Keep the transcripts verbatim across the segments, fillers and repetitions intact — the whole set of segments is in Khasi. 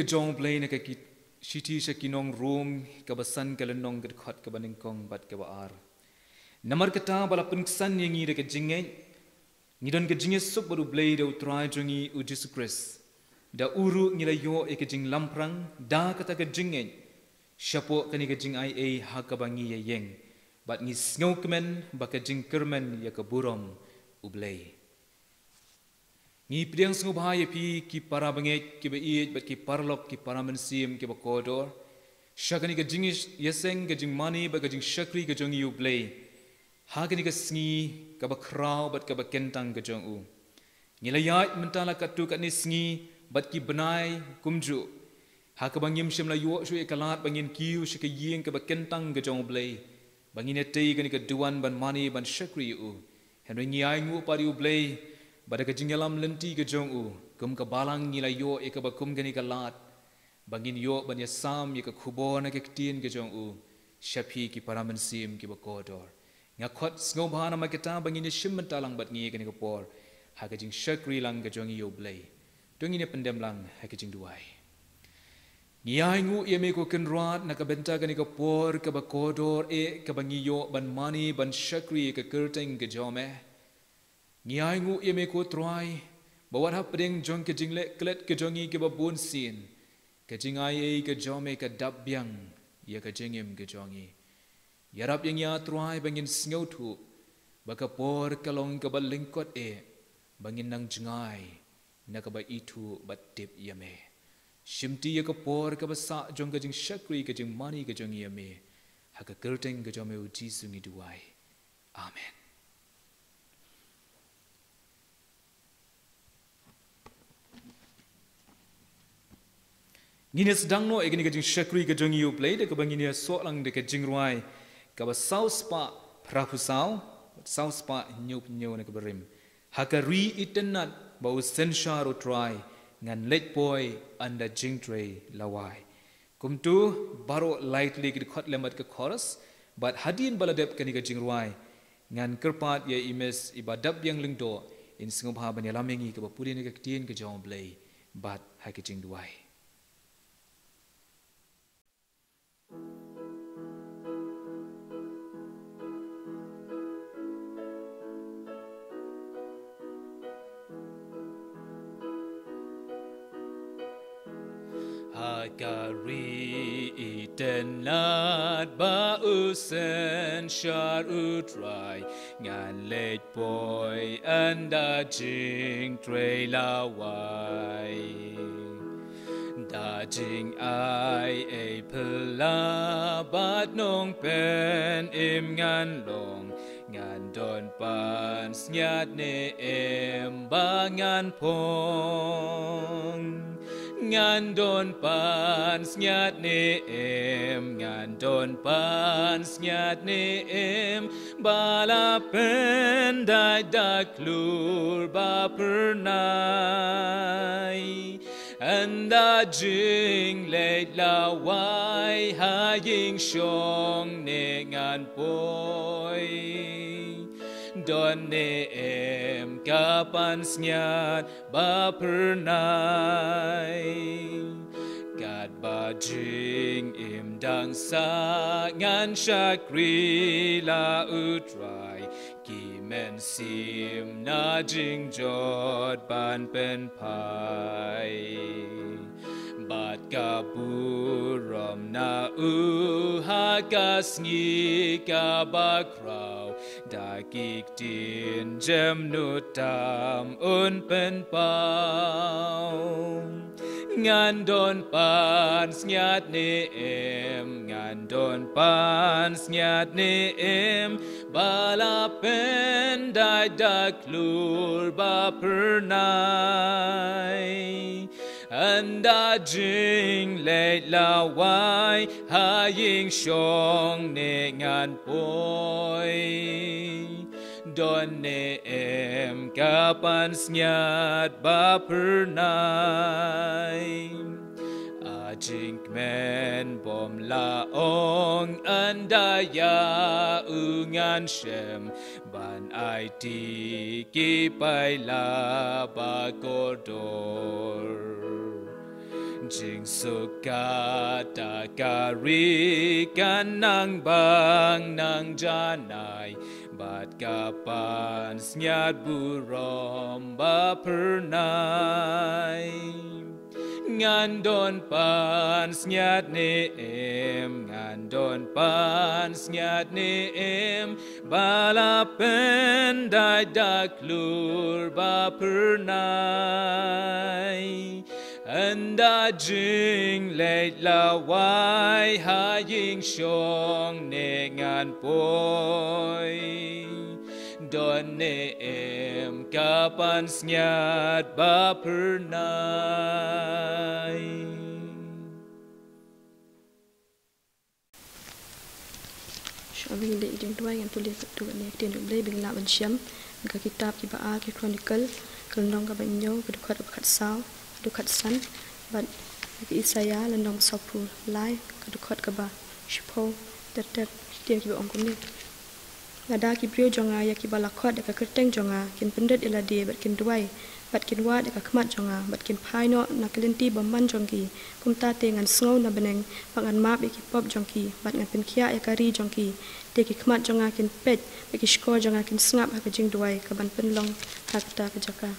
Jong Blei na ka ki-, shithi sha ki nong Rom, kaba san, ka lynnong, ka dkhot kaba nyngkong bad kaba ar. Namar kata, ba la pynksan ïa ngi da ka jingngeit, ngi don ka jingïasuk bad U Blei da U Trai jong ngi U Jisu Khrist. Da u ruh ngi la ïoh ïa ka jinglamphrang da kata ka jingngeit, shapoh kane ka jingaiei ha kaba ngi ïeng, bad ngi sngewkmen ba ka jingkyrmen ïa ka burom U Blei. Ngi pdiang sngewbha ïa phi ki para bangeit kiba ïeit bad ki paralok, ki para mynsiem kiba kordor, sha kane ka jingïaseng, ka jingmane bad ka jingshakri ka jong ngi ïa U Blei ha kane ka sngi kaba khraw bad kaba kyntang ka jong u. Ngi la ïaid mynta la katto katne sngi bad ki bnai kumjuh, ha kaba ngim shym la ïoh shuh ïa ka lad ba ngin kiew sha ka ïing kaba kyntang ka jong U Blei, ba ngin ïatei kane ka duwan ban mane ban shakri ïa u. Hynrei ngi ainguh pat ïa U Blei ba da ka jingïalam lynti ka jong u, kum ka balang ngi la ïoh ïa kaba kum kane ka lad, ba ngin ïoh ban ïasam ïa ka khubor na ka ktien ka jong u sha phi ki para mynsiem kiba kordor. Nga khot sngewbha namar kata ba ngin ïashim bynta lang bad ngi ïa kane ka por ha ka jingshakri lang ka jong ngi ïa U Blei. To ngin ïa pyndem lang ha ka jingduwai. Ngi ainguh ïa me ko Kynrad na ka bynta kane ka por kaba kordor eh kaba ngi ïoh ban mane ban shakri ïa ka kyrteng ka jong me. Ngi ainguh ïa me ko Trai ba wat hapdeng jong ka jingleh klet ka jong ngi kaba bun sien, ka jingaiei ka jong me ka dap biang ïa ka jingim ka jong ngi. Ïarap ïa ngi ah Trai ba ngin sngewthuh ba ka por ka long kaba lyngkot eh ba ngin nang jngai na kaba ithuh bad tip ïa me. Shimti ïa ka por kaba sah jong ka jingshakri ka jingmane ka jong ngi ïa me, ha ka kyrteng ka jong me U Jisu ngi duwai. Amen. Ngin ïa sdang noh ïa kane ka jingshakri ka jong ngi ïa U Blei da kaba ngin ïa soh lang da ka jingrwai kaba saw spah phra phew saw, saw spah hynñiew phew hynñiew na kaba rim. Ha ka ri itynnad ba u synshar U Trai, ngan leit poi ynda jingtrei la wai. Kumto baroh lai tylli ki dkhot lem bad ka chorus, bad hadien ba la dep kane ka jingrwai, ngan kyrpad ïa i Miss Ibadap Biang Lyngdoh, in sngewbha ban ïalam ïa ngi kaba pule na ka ktien ka jong U Blei bad ha ka jingduwai. Ha ka ri itynnad ba u synshar U Trai, ngan leit poi ynda jingtrei la wai. Da jingai ei phylla bad nongpynim ngan long, ngan don pansngiat ne em ba ngan phong. Ngan don pansngiat ne em, ngan don pansngiat ne em, ba la pyndait da klur ba phyrnai. Ynda jingleit la wai, ha ïing shong ne ngan poi. Don ne em ka pansngiat ba phyrnai. Katba jingim dang sah, ngan shakri la U Trai, ki mynsiem na jingjot ban pynphai. Bad ka burom na u ha ka sngi kaba khraw, da ki ktien jemnud tam un pynpaw. Ngan don pansngiat ne em, ngan don pansngiat ne em, ba la pyndait da klur ba phyrnai. Ynda jingleit la wai, ha ïing shong ne ngan poi. Don ne em ka pansngiat ba phyrnai. A jingkmen bym la ong, ynda ïa u ngan shem, ban aiti ki paila ba kordor. Jingsuk kata ka ri kan nang bang nang janai, bad ka pansngiat burom ba phyrnai. Ngan don pansngiat ne em, ngan don pansngiat ne em, ba la pyndait da klur ba phyrnai. Ynda jingleit la wai ha ïing shong ne ngan poi, don ne em ka pansngiat ba phyrnai. Shuwa ba ngin leit ïa ka jingduwai, ngan pule katto katne ka ktien U Blei ba ngin lah ban shem na ka kitab Kiba Ar ki Chronicle, ka lynnong kaba hynñiew, ka dkhot kaba khatsaw, ka dkhot khatsan, bad ïa ka Isaïah lynnong ba sawphew lai, ka dkhot kaba shiphew, ter ter, ki ktien kiba ong kumne: Lada ki briew jong nga ïa kiba la khot da ka kyrteng jong nga kin pynrit ïa lade bad kin duwai, bad kin wad ïa ka khmat jong nga, bad kin phai noh na ka lynti bymman jong ki, kumta te ngan sngew na bneng, bad ngan map ïa ki pop jong ki, bad ngan pynkhiah ïa ka ri jong ki. Te ki khmat jong nga kin peit, bad ki shkor jong nga kin sngap ha ka jingduwai kaban pynlong ha kata ka jaka.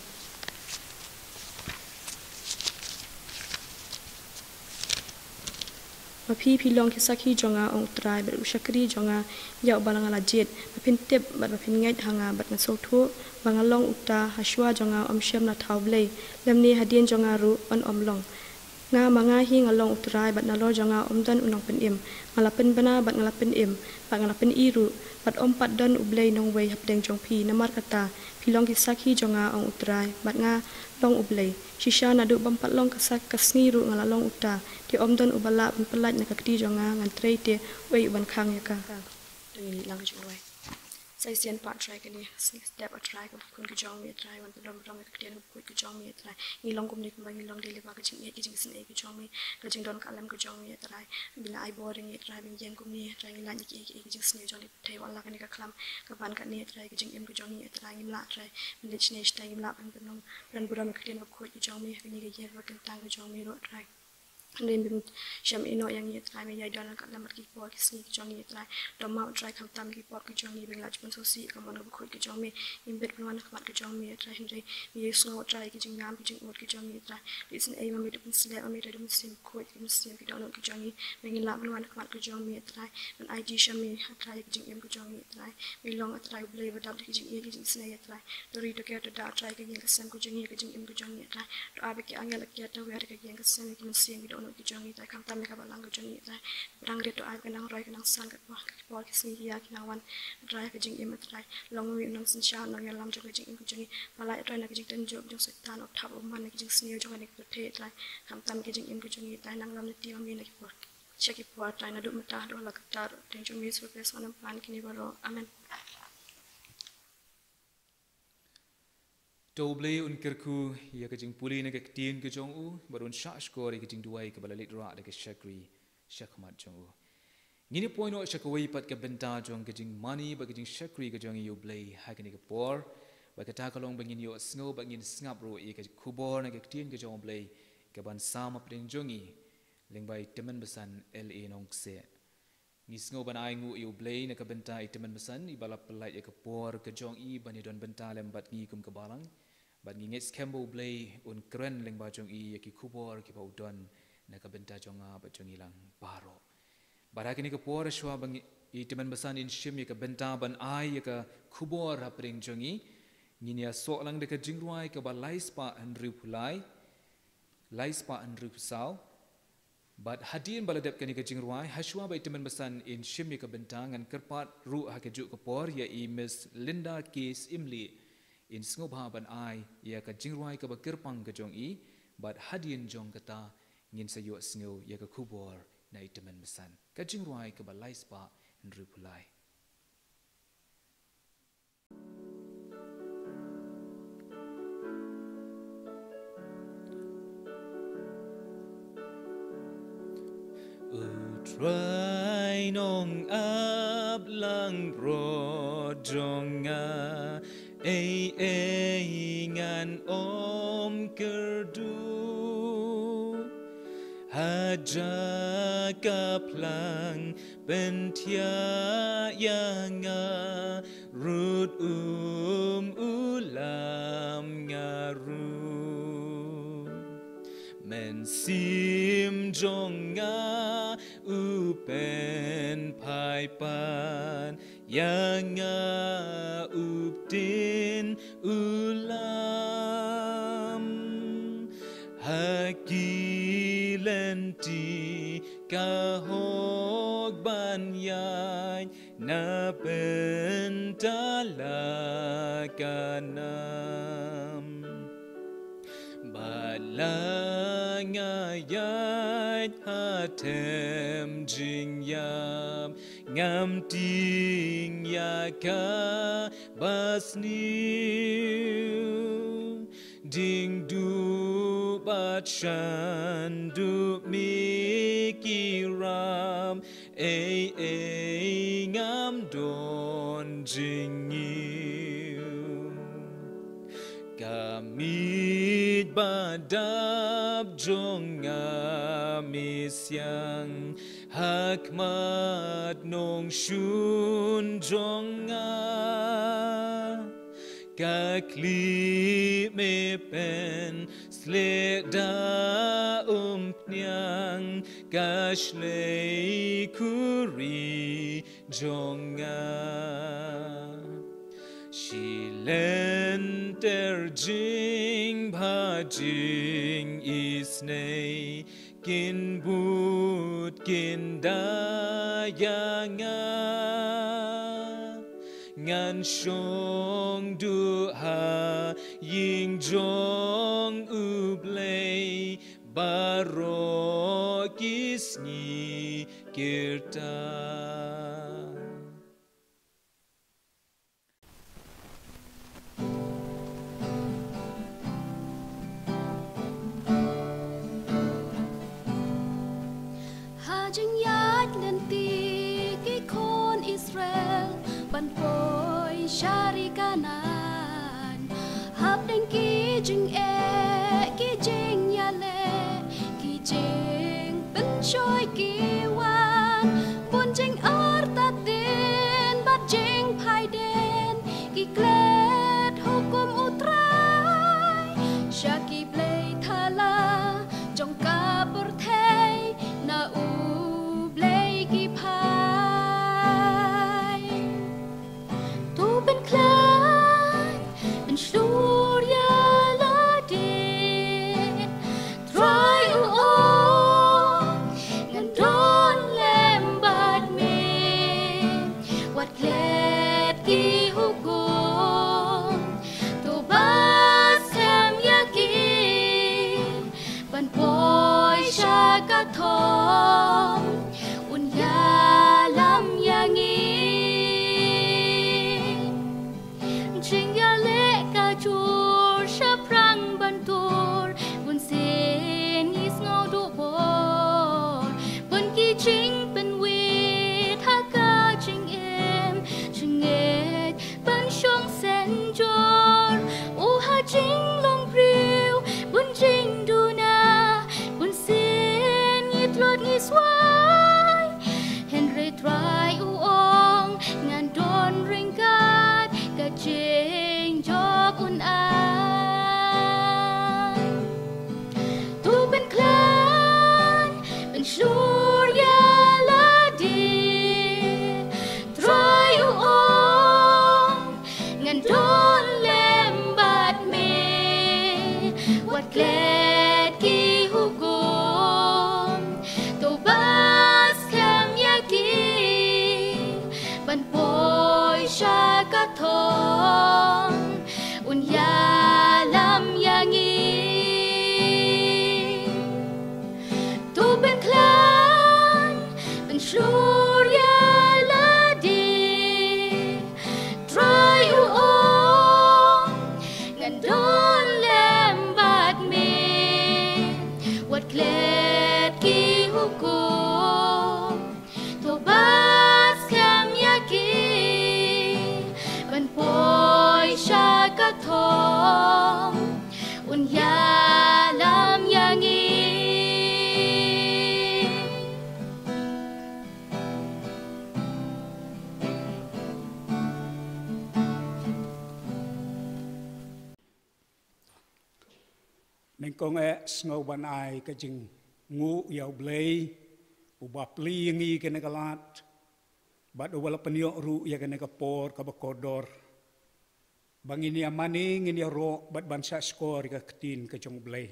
Ma phi, phi long ki sakhi jong nga, ong U Trai, bad u shakri jong nga ïa uba la nga la jied, ba phin tip bad ba phin ngeit ha nga, bad ngan sngewthuh ba nga long uta. Ha shuwa jong nga ym shym la thaw blei, lymne hadien jong nga ruh yn ym long. Nga ma nga hi nga long U Trai, bad nalor jong nga ym don u nongpynim. Nga la pynbna bad nga la pynim, bad nga la pyni ruh, bad ym pat don u blei nongwei hapdeng jong phi. Namar kata, phi long ki sakhi jong nga, ong U Trai, bad nga long U Blei. Shisha naduh bym pat long ka sak ka sngi ruh nga la long uta. Te ym don uba lah ban pyllait na ka kti jong nga, ngan trei te uei u ban khang ïa ka. Sa shisien pat Trai kane ka step, A Trai, kaba khun ka jong me, A Trai, wan pynrem rem ïa ka ktien kaba khuid ka jong me, A Trai. Ngi long kumne kumba ngi long daily ba ka jingïeit, ka jingisynei ka jong me, ka jingdon ka lem ka jong me, A Trai. Me la ai bor ïa ngi, A Trai, ba ngi ïeng kumne, A Trai, ngi lait ïa kiei kiei ka jingsniew jong lei pyrthei, wat la kane ka khlam ka ban katne, A Trai, ka jingim ka jong ngi, A Trai, ngim lah, A Trai, ban leit shane shatai, ngim lah ban pynrem rem burom ïa ka ktien kaba khuid ka jong me ha kane ka ïing kaba kyntang ka jong me ruh, A Trai. Hynrei me shem ïehnoh ïa ngi, A Trai, me ïai don ka lem bad ki por ki sngi ki jong ngi, A Trai. To map, A Trai, khamtam ki pop ki jong ngi, ba ngin lah ban sngewsih ïa ka mon kaba khuid ka jong me. Ngim bit ban wan ha khmat ka jong me, A Trai, hynrei me ïohsngew, A Trai, ki jingngam ki jingud ki jong ngi, A Trai. Leit sngewsih, ma me da pynsleh, ma me da pynsim khuid ki mynsiem ki dohnud ki jong ngi, ba ngin lah ban wan ha khmat ka jong me, A Trai. Ngan aiti sha me, A Trai, ïa ka jingim ka jong ngi, A Trai. Me long, A Trai, U Blei ba dap da ki jingïeit ki jingisynei, A Trai. To ri to ker to dah, A Trai, ïa ka ïing ka sem ka jong ngi, ïa ka jingim ka jong ngi, A Trai. To ai ba ki angel ki ïa ker to wer ïa ka ïing ka sem, ïa ki mynsiem ki dohnud ki jong ngi, A Trai, khamtam ïa ka balang ka jong ngi, A Trai. Ba dang rit to ai ba ka nang roi ka nang san katba ki por ki sngi ki ïa ki nang wan, A Trai, ha ka jingim, A Trai. Long me u nongsynshar nongïalam jong ka jingim ka jong ngi. Ba lait, A Trai, na ka jingtynjuh jong Soitan, u thap u man na ka jingsniew jong kane ka pyrthei, A Trai. Khamtam ïa ka jingim ka jong ngi, A Trai, nang lam lynti ma me na ki por sha ki por, A Trai, naduh mynta haduh la katta, ha ka kyrteng jong U Jisu Khrist ngan ym pan kine baroh. Amen. To U Blei un kyrkhu ïa ka jingpule na ka ktien ka jong u, bad un shahshkor ïa ka jingduwai kaba la leit rah da ka shakri sha khmat jong u. Ngin ïa poi noh sha kawei pat ka bynta jong ka jingmane bad ka jingshakri ka jong ngi ïa U Blei ha kane ka por. Bad kata ka long ba ngin ïohsngew bad ngin sngap ruh ïa ka khubor na ka ktien ka jong U Blei kaban sam hapdeng jong ngi lyngba i Tymmen Basan L A Nongkseh. Ngi sngew ban ai nguh ïa U Blei na ka bynta i Tymmen Basan, iba la pyllait ïa ka por ka jong i ban ïadon bynta lem bad ngi kum ka balang. Bad ngi ngeit skhem ba U Blei un kren lyngba jong i ïa ki khubor kiba u don na ka bynta jong nga bad jong ngi lang baroh. Bad ha kane ka por, shuwa ba ngi, i Tymmen Basan in shim ïa ka bynta ban ai ïa ka khubor hapdeng jong ngi, ngin ïa soh lang da ka jingrwai kaba lai spah hynriewphew lai, lai spah hynriewphew saw. Bad hadien ba la dep kane ka jingrwai, ha shuwa ba i Tymmen Basan in shim ïa ka bynta, ngan kyrpad ruh ha kajuh ka por ïa i Miss Linda K Syiemlieh in sngewbha ban ai ïa ka jingrwai kaba kyrpang ka jong i. Bad hadien jong kata, ngin sa ïohsngew ïa ka khubor na i Tymmen Basan, ka jingrwai kaba lai spah hynriewphew lai. U Trai Nongap Langbrot jong nga, ei ei ngan ym kyrduh. Jaka phlang pynthiah ïa nga, ruh um u lam nga ruh. Mynsiem jong nga u pynphai pat ïa nga u ktien u lam. Ha ki lynti ka hok ban ïaid, na bynta la ka nam. Bad la nga ïaid ha them jingïap, ngam tieng ïa kaba sniew. Ding duh bad shan duh mi ki ram, ei ei ngam don jingïew. Ka miej ba dap jong nga mih siang ha khmat nongshun jong nga. Ka khlieh me pynsleh da umphniang ka shlei khuri jong nga. Shi lynter jingbha jingisynei kin bud kin da ïa nga. Ngan shong duh ha ïing jong U Blei baroh ki sngi kirta. Ha jingïaid lynti ki khun Israel ban poi sha ri Kanaan, hapdeng ki jingeh, ki jingïaleh, ki jingpynshoi ki wan, bun jingartatien bad jingphaidien, ki klet hukum U Trai sha ki blei thala jong ka pyrthei, na U Blei ki phai. To pynkhlaiñ, pynshlur ïa lade. Trai u ong, ngan don lem bad me. Wat klet ki hukum, to ba skhem ïa ki. Ban poi sha ka thong, un ïalam ïa ngi. Jingïaleh ka jur shaphrang ban tur, bunsien ngi sngew duh bor. Bun ki jingpynwit ha ka jingim, jingngeit ban shong shen jur. U ha jinglong briew bun jingduna, bunsien ngi tlot ngi swai. Hynrei Trai u ong, ngan don ryngkat ka jingjop un ai. To pynkhlaiñ, pynshlur ïa lade. Trai u ong, ngan don lem bad me. Wat klet ki hukum, to ba skhem ïa ki. Ban poi sha ka thong, un ïalam ïa ngi. To pynkhlaiñ, pynshlur ïa lade. Trai u ong, ngan don lem bad me. Wat klet ki hukum, to ba skhem ïa ki. Ban poi sha Kong eh, sngew ban ai ka jingnguh ïa U Blei, uba plie ïa ngi kane ka lad, bad uba la pynïoh ruh ïa kane ka por kaba kordor, ba ngin ïa mane, ngin ïaroh bad ban sngap skhor ïa ka ktien ka jong U Blei.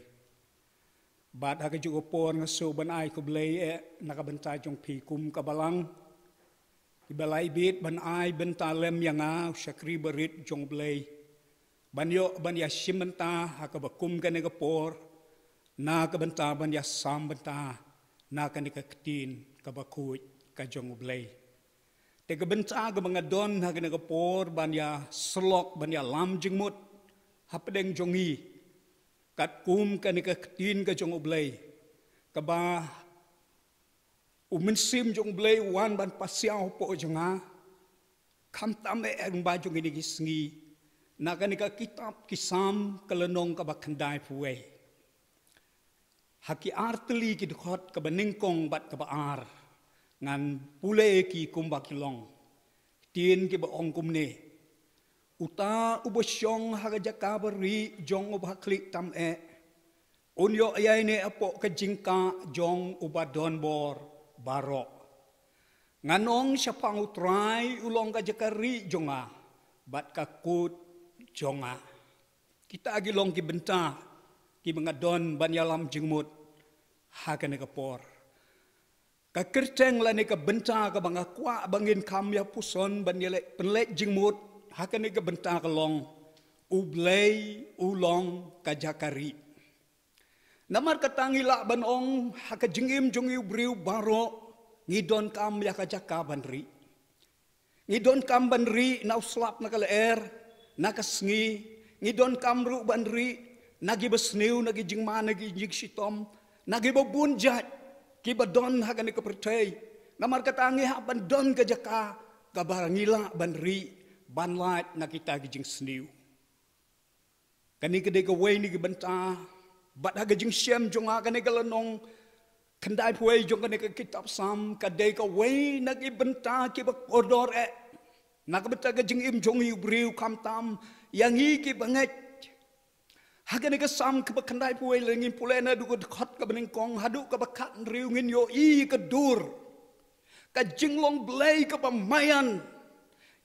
Bad ha kajuh ka por nga sngew ban ai khublei eh na ka bynta jong phi kum ka balang, kiba la ibit ban ai bynta lem ïa nga, u shakri barit jong U Blei, ban ïoh ban ïashim bynta ha kaba kum kane ka por, na ka bynta ban ïasam bynta na kane ka ktien kaba khuid ka jong U Blei. Te ka bynta kaba nga don ha kane ka por ban ïasyllok, ban ïalam jingmut hapdeng jong ngi, katkum kane ka ktien ka jong U Blei, kaba U Mynsiem jong U Blei u wan ban pasiaw hapoh jong nga, khamtam eh ha ryngba jong kine ki sngi, na kane ka kitab Ki Salm ka lynnong kaba khyndai phew wei. Ha ki artylli ki dkhot, kaba nyngkong bad kaba ar, ngan pule ki kumba ki long. Ktien kiba ong kumne: Uta uba shong ha ka jaka barieh jong U Bakhlieh tam eh, un ïoh ïaineh hapoh ka jingkah jong U Badonbor baroh. Ngan ong shaphang U Trai, u long ka jaka rieh jong nga bad ka kut jong nga. Kita ki long ki bynta kiba nga don ban ïalam jingmut ha kane ka por. Ka kyrteng lane ka bynta kaba nga kwah ba ngin kham ïa puson ban ïaleh pynleit jingmut ha kane ka bynta ka long: U Blei u long ka jaka rieh. Namar kata ngi lah ban ong, ha ka jingim jong ngi u briew baroh, ngi donkam ïa ka jaka ban rieh. Ngi donkam ban rieh na u slap, na ka lyer, na ka sngi. Ngi donkam ruh ban rieh na kiba sniew, na ki jingma, na ki jingshitom, na kiba bun jait kiba don ha kane ka pyrthei. Namar kata ngi hap ban don ka jaka kaba ngi lah ban rieh, ban lait na kita ki jingsniew. Kane ka dei kawei na ki bynta, bad ha ka jingshem jong nga, kane ka lynnong khyndai phew wei jong kane ka kitab Salm ka dei kawei na ki bynta kiba kordor eh na ka bynta ka jingim jong ngi u briew, khamtam ïa ngi kiba ngeit. Ha kane ka Salm kaba khyndai phew wei, lada ngin pule naduh ka dkhot kaba nyngkong haduh kaba khathynriew, ngin ïohi ka dur, ka jinglong Blei kaba maïan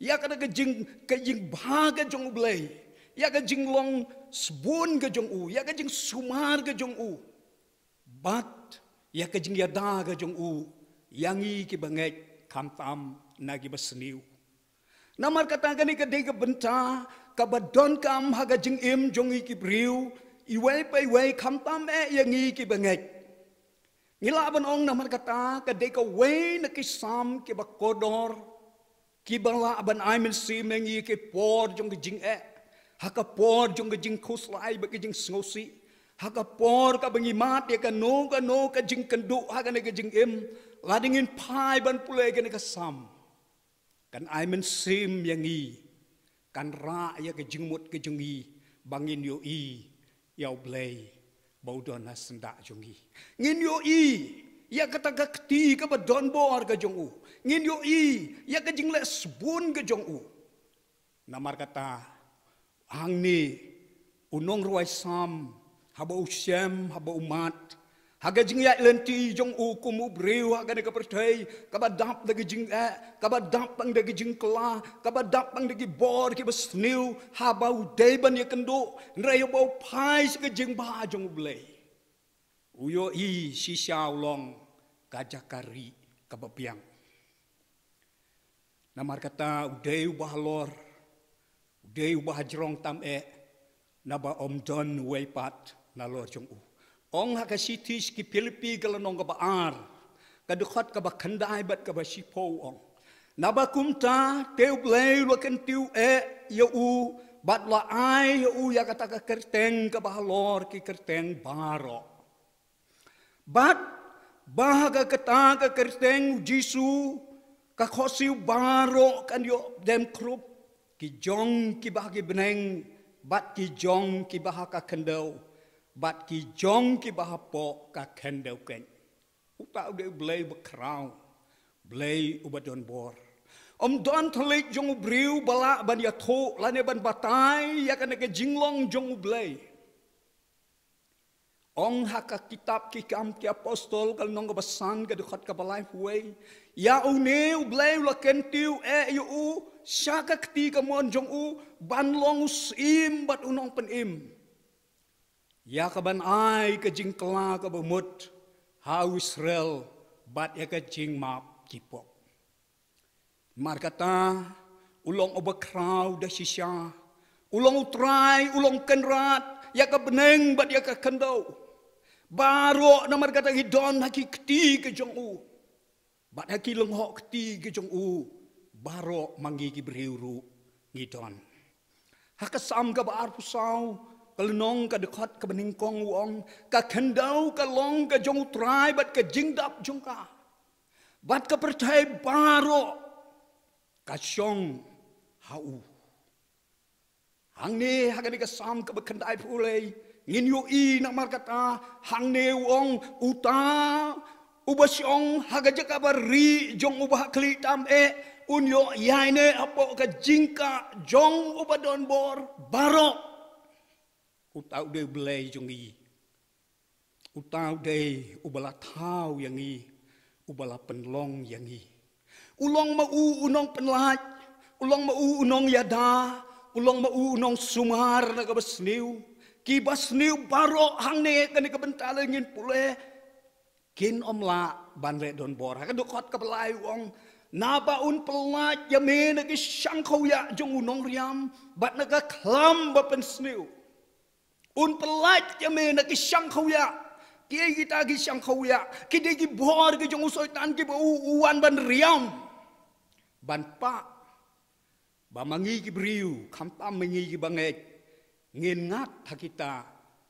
ïa kata ka jing, ka jingbha ka jong U Blei, ïa ka jinglong sbun ka jong u, ïa ka jingsumar ka jong u, bad ïa ka jingïada ka jong u ïa ngi kiba ngeit, khamtam na kiba sniew. Namar kata kane ka dei ka bynta kaba donkam ha ka jingim jong ngi ki briew, iwei pa iwei, khamtam eh ïa ngi kiba ngeit. Ngi lah ban ong namar kata ka dei kawei na ki Salm kiba kordor, kiba lah ban ai mynsiem ïa ngi ha ki por jong ka jingeh, ha ka por jong ka jingkhuslai bad ka jingsngewsih, ha ka por kaba ngi mad ïa kano kano ka jingkynduh ha kane ka jingim. Lada ngin phai ban pule kane ka Salm, kan ai mynsiem ïa ngi, kan rah ïa ka jingmut ka jong ngi ba ngin ïohi ïa U Blei ba u don ha syndah jong ngi. Ngin ïohi ïa kata ka kti kaba donbor ka jong u. Ngin ïohi ïa ka jingleh sbun ka jong u. Namar kata, hangne u nongrwai Salm, haba u shem, haba u mad, ha ka jingïaid lynti jong u kum u briew ha kane ka pyrthei kaba dap da ka jingeh, kaba dap tang da ka jingkylla, kaba dap tang da ki bor kiba sniew, haba u dei ban ïakynduh, hynrei haba u phai sha ka jingbha jong U Blei, u ïohi shisha u long ka jaka rieh kaba biang. Namar kata u dei uba halor, u dei uba hajrong tam eh, naba ym don uwei pat nalor jong u. Ong ha ka shithi sha ki Philippi ka lynnong kaba ar, ka dkhot kaba khyndai bad kaba shiphew, ong: Naba kumta te U Blei u la kyntiew eh ïa u, bad u la ai ïa u ïa kata ka kyrteng kaba halor ki kyrteng baroh. Bad ba ha kata ka kyrteng U Jisu ka khohsiew baroh kan ïoh dem khrup, ki jong kiba ha ki bneng, bad ki jong kiba ha ka khyndew, bad ki jong kiba hapoh ka khyndew keiñ. Uta u dei U Blei uba khraw, Blei uba donbor. Ym don thylliej jong u briew ba lah ban ïathuh lane ban batai ïa kane ka jinglong jong U Blei. Ong ha ka kitab Ki Kam ki Apostol ka lynnong kaba san ka dkhot kaba laiphew wei. Ïa une U Blei u la kyntiew eh ïa u sha ka kti kamon jong u ban long u syiem bad u nongpynim, ïa kaban ai ka jingkylla kaba mut ha u Israel bad ïa ka jingmap jingpop. Namar kata, u long uba khraw da shisha, u long U Trai, u long Kynrad ïa ka bneng bad ïa ka khyndew. Baroh namar kata ngi don ha ki kti ka jong u, bad ha ki lyngngoh kti ka jong u baroh ma ngi ki briew ruh ngi don. Ha ka Salm kaba arphew saw, ka lynnong ka dkhot kaba nyngkong u ong, ka khyndew ka long ka jong U Trai bad ka jingdap jong ka, bad ka pyrthei baroh ka shong ha u. Hangne ha kane ka Salm kaba khyndaiphew lei ngin ïohi namar kata, hangne u ong, uta uba shong ha ka jaka barieh jong uba ha khlieh tam eh un ïoh ïaineh hapoh ka jingkah jong uba don bor baroh. Uta u dei U Blei jong ngi. Uta u dei uba la thaw ïa ngi, uba la pynlong ïa ngi. U long ma u u nongpynlait, u long ma u u nongïada, u long ma u u nongsumar na kaba sniew. Kiba sniew baroh hangne kane ka bynta lei ngin pule, kin ym lah ban leh donbor. Ha ka dkhot kaba lai u ong, naba un pynlait ïa me na ki shangkhawiah jong u nongriam bad na ka khlam ba pynsniew. Un pynlait ïa me na ki shangkhawiah. Kiei kita ki shangkhawiah? Ki dei ki bor ki jong u Soitan kiba u, u wan ban riam, ban pah ba ma ngi ki briew, khamtam ma ngi ki bangeit, ngin ngat ha kita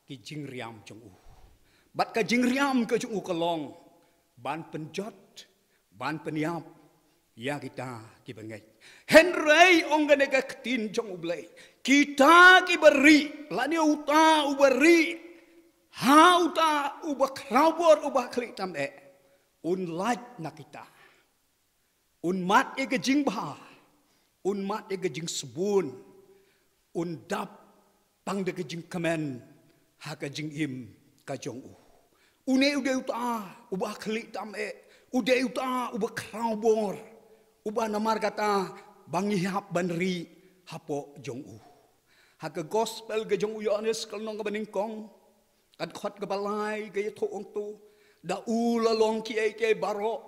ki jingriam jong u. Bad ka jingriam ka jong u ka long ban pynjot, ban pynïap ïa kita ki bangeit. Hynrei ong kane ka ktien jong U Blei, kita ki barieh, lane uta u barieh, ha uta uba khraw bor uba ha khlieh tam eh, un lait na kita. Un mad ïa ka jingbha, un mad ïa ka jingsbun, un dap tang da ka jingkmen ha ka jingim ka jong u. Une u dei uta uba ha khlieh tam eh, u dei uta uba khraw bor, uba namar kata ba ngi hap ban rieh hapoh jong u. Ha ka gospel ka jong u Ïoannis ka lynnong kaba nyngkong, ka dkhot kaba lai ka ïathuh hangto, da u la long kiei kiei baroh,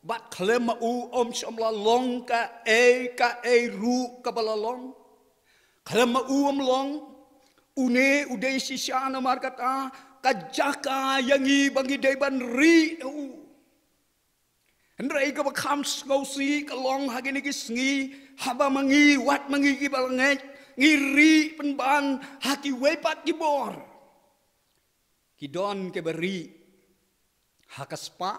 bad khlem ma u ym shym la long kaei kaei ruh kaba la long. Khlem ma u ym long. Une u dei shisha namar kata ka jaka ïa ngi ba ngi dei ban rieh ha u. Hynrei kaba kham sngewsih ka long ha kine ki sngi, haba ma ngi, wat ma ngi kiba la ngeit, ngi rieh pynban ha kiwei pat ki bor. Ki don kiba rieh ha ka spah,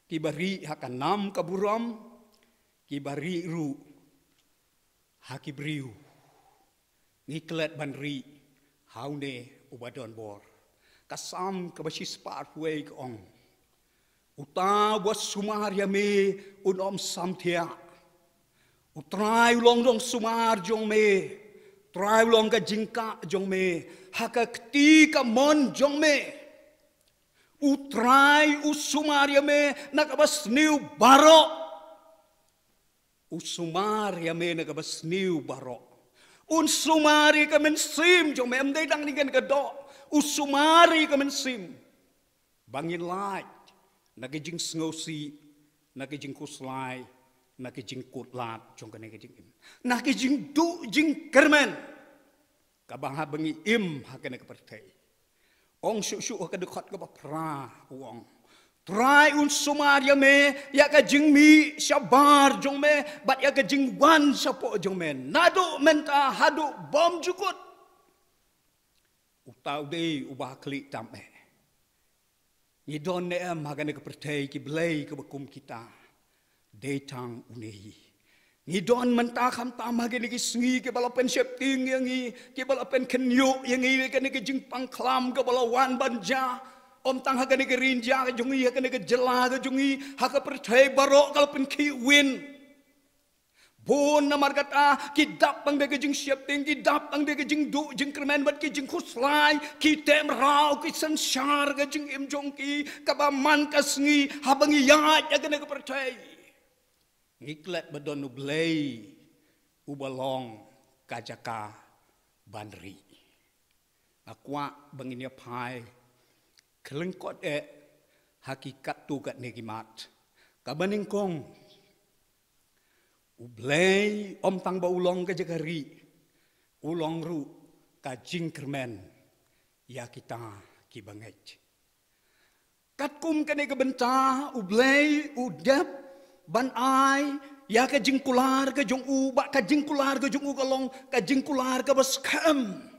kiba rieh ha ka nam ka burom, kiba rieh ruh ha ki briew. Ngi klet ban rieh ha une uba donbor. Ka Salm kaba shispah arphew wei ka ong, uta uba sumar ïa me un ym samthiah. U Trai u long nongsumar jong me. Trai u long ka jingkah jong me ha ka kti kamon jong me. U Trai u sumar ïa me na kaba sniew baroh. U sumar ïa me na kaba sniew baroh. Un sumar ïa ka mynsiem jong me, ym dei tang ïa kane ka doh. U sumar ïa ka mynsiem ba ngin lait na ka jingsngewsih, na ka jingkhuslai, na ka jingkhuslai jong kane ka jingim, na ka jingduh jingkyrmen kaba haba ngi im ha kane ka pyrthei. Ong shuh shuh ha ka dkhot kaba phra u ong, Trai un sumar ïa me ïa ka jingmih shabar jong me bad ïa ka jingwan shapoh jong me naduh mynta haduh bymjukut. Uta u dei uba ha khlieh tam eh. Ngi don ne em ha kane ka pyrthei ki blei kiba kum kita? Dei tang une hi. Ngi don mynta khamtam ha kine ki sngi kiba la pynsheptieng ïa ngi, kiba la pynkhynñiuh ïa ngi ïa kane ka jingpang khlam kaba la wan ban jia. Ym tang ha kane ka ri India ka jong ngi, ha kane ka jylla ka jong ngi, ha ka pyrthei baroh ka la pynkhih win. Bun namar kata ki dap tang da ka jingsheptieng, ki dap tang da ka jingduh jingkyrmen bad ki jingkhuslai, ki teh mraw, ki synshar ka jingim jong ki, kaba man ka sngi haba ngi ïaid ïa kane ka pyrthei, ngi klet ba don U Blei uba long ka jaka ban rieh. Nga kwah ba ngin ïa phai khlem kot eh ha ki katto katne ki mat. Kaba nyngkong, U Blei ym tang ba u long ka jaka rieh, u long ruh ka jingkyrmen ïa kita kiba ngeit. Katkum kane ka bynta U Blei u dep ban ai ïa ka jingkular ka jong u, ba ka jingkular ka jong u ka long ka jingkular kaba skhem.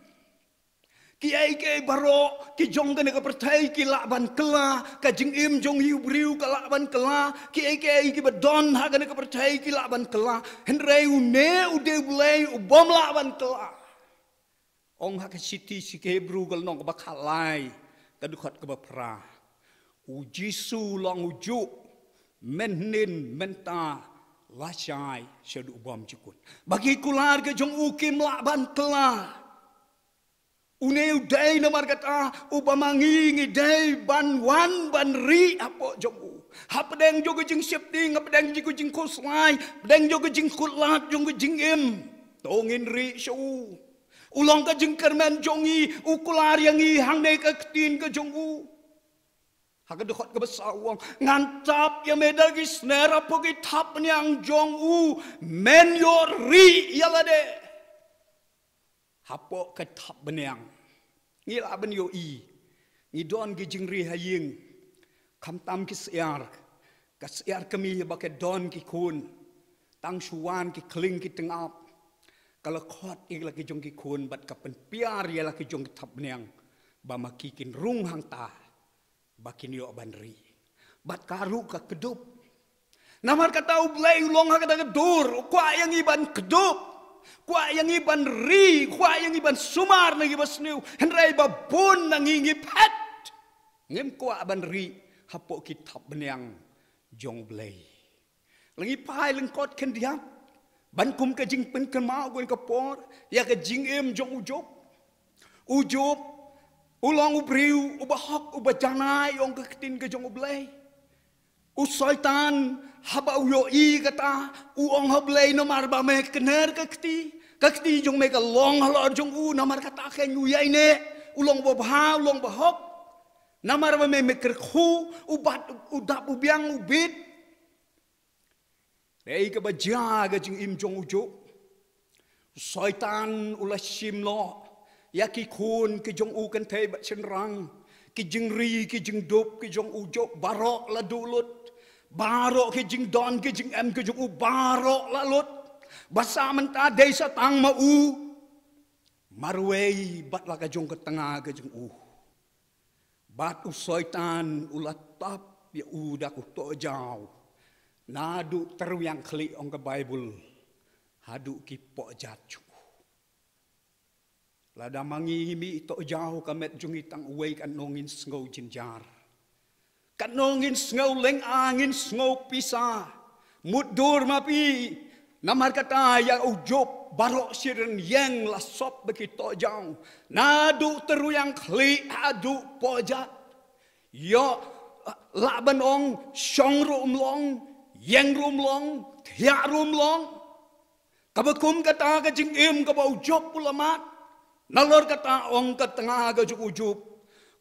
Kiei kiei baroh ki jong kane ka pyrthei ki lah ban kylla, ka jingim jong u briew ka lah ban kylla, kiei kiei kiba don ha kane ka pyrthei ki lah ban kylla. Hynrei une u dei U Blei u bym lah ban kylla. Ong ha ka shithi sha ki Hebru ka lynnong kaba khatlai, ka dkhot kaba phra, U Jisu long ujuh, mynhynnin, mynta, lashai, shaduh bymjukut. Ba ki kular ka jong u kim lah ban kylla. Une u dei namar kata uba ma ngi ngi dei ban wan ban rieh hapoh jong u. Hapdeng jong ka jingsheptieng, hapdeng jong ka jingkhuslai, hapdeng jong ka jingkhuslai jong ka jingim, to ngin rieh sha u. U long ka jingkyrmen jong ngi, u kular ïa ngi hangne ka ktien ka jong u. Ha ka dkhot kaba saw u ong, ngan tap ïa me da ki sner hapoh ki thapniang jong u, men ïoh rieh ïa lade. Hapoh ka thapniang ngi lah ban ïohi, ngi don ki jingri ha ïing, khamtam ki syiar, ka syiar kmie ba ka don ki khun, tang shu wan ki khlieng ki tyngab, ka la khot ïa la ki jong ki khun bad ka pynpiar ïa la ki jong ki thapniang, ba ma ki kin rung hangta, ba kin ïoh ban rieh. Bad ka ruh ka kdup. Namar kata U Blei u long ha kata ka dur, u kwah ïa ngi ban kdup, kwah ïa ngi ban rieh, kwah ïa ngi ban sumar na kiba sniew, hynrei ba bun na ngi ngi phet. Ngim kwah ban rieh hapoh ki thapniang jong U Blei. Lada ngi phai lyngkot khyndiat ban kum ka jingpynkynmaw kawei ka por ïa ka jingim jong u Job. U Job u long u briew uba hok, uba janai, ong ka ktien ka jong U Blei. U Soitan haba u ïohi kata, u ong ha U Blei, namar ba me kner ka kti, ka kti jong me ka long halor jong u, namar kata kein u ïaineh, u long ba bha, u long ba hok. Namar ba me me kyrkhu, u bat, u dap, u biang, u bit. Dei kaba jia ka jingim jong u Job. U Soitan u la shim noh ïa ki khun ki jong u kynthei bad shynrang, ki jingri ki jingdup ki jong u Job baroh la duh lut. Baroh ki jingdon ki jingem ki jong u baroh la lut. Ba sa mynta dei sa tang ma u marwei bad la ka jong ka tnga ka jong u. Bad u Soitan u la tap ïa u da ka tohjaw. Naduh tyrwiang khlieh, ong ka Baibl, haduh ki pohjat jong u. Lada ma ngi ngi mih tohjaw, ka met jong ngi tang uwei, katno ngin sngew jynjar. Katno ngin sngew lynga, ngin sngew pisa. Mutdur ma phi, namar kata ïa u Job baroh shi rynieng la sop ba ki tohjaw. Naduh tyrwiang khlieh haduh pohjat. Ïoh, lah ban ong shong ruh um long, ïeng ruh um long, thiah ruh um long. Kaba kum kata ka jingim kaba u Job u la mad. Nalor kata ong ka tnga ka jong u Job,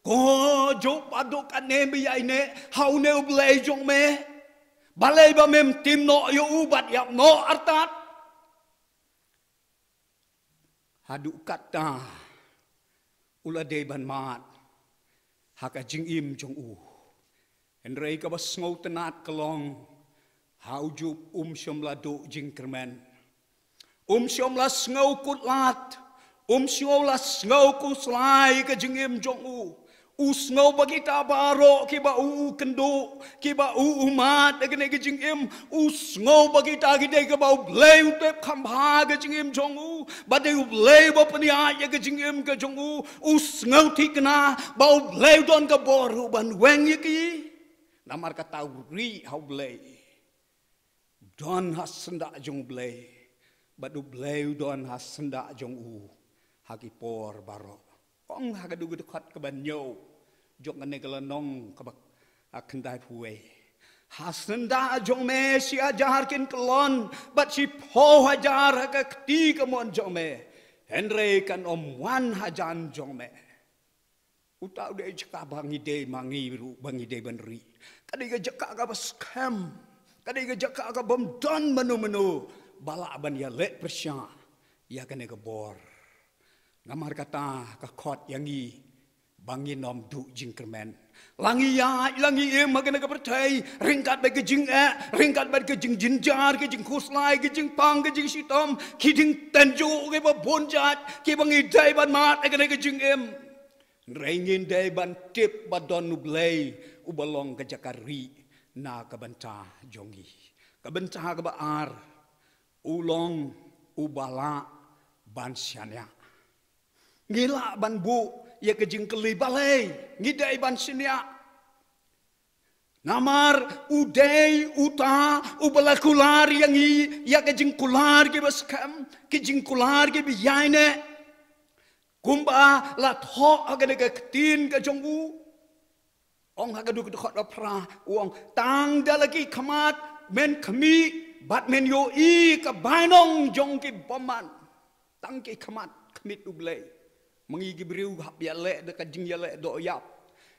ko Job, haduh katne me ïaineh ha une U Blei jong me? Balei ba mem tim noh ïa u bad ïap noh artat? Haduh katta u la dei ban mad ha ka jingim jong u. Hynrei kaba sngewtynnat ka long, ha u Job um shym la duh jingkyrmen. Um shym la sngew kut lad, um shym la sngew khuslai ka jingim jong u. U sngew ba kita baroh kiba u, u kynduh, kiba u, u mad ha kane ka jingim, u sngew ba kita ki dei kiba U Blei u tep kham bha ka jingim jong u, ba dei U Blei ba pynïaid ïa ka jingim ka jong u. U sngew thikna ba U Blei u don ka bor ruh ban weng ïa ki. Namar kata u rieh ha U Blei. Don ha syndah jong U Blei. Bad U Blei u don ha syndah jong u ha ki por baroh. Ong ha ka dkhot kaba hynñiew jong kane ka lynnong kaba khyndai phew wei. Ha syndah jong me shi hajar kin kyllon, bad shiphew hajar ha ka kti kamon jong me, hynrei kan ym wan hajan jong me. Uta u dei jaka ba ngi dei ma ngi ruh ba ngi dei ban ri. Ka dei ka jaka kaba skhem. Ka dei ka jaka kabym don mano mano ba lah ban ïaleh pyrshah ïa kane ka bor. Namar kata ka khot ïa ngi ba ngin ym duh jingkyrmen. La ngi ïaid la ngi im ha kane ka pyrthei, ryngkat bad ka jingeh, ryngkat bad ka jingjynjar, ka jingkhuslai, ka jingpang, ka jingshitom, ki jingtynjuh kiba bun jait kiba ngi dei ban mad ha kane ka jingim. Hynrei ngin dei ban tip ba don U Blei uba long ka jaka ri na ka bynta jong ngi. Ka bynta kaba ar, u long uba lah ban shaniah. Ngi lah ban buh ïa ka jingkylli, balei ngi dei ban shaniah? Namar u dei uta uba la kular ïa ngi ïa ka jingkular kiba skhem, ki jingkular kiba ïaineh. Kumba la thoh ha kane ka ktien ka jong u. Ong ha ka dkhot ba phra, u ong, tang da la ki khmat men khmih bad men ïohi ka bainong jong ki bymman. Tang ki khmat khmih U Blei. Ma ngi ki briew hap ïaleh da ka jingïaleh doh ïap.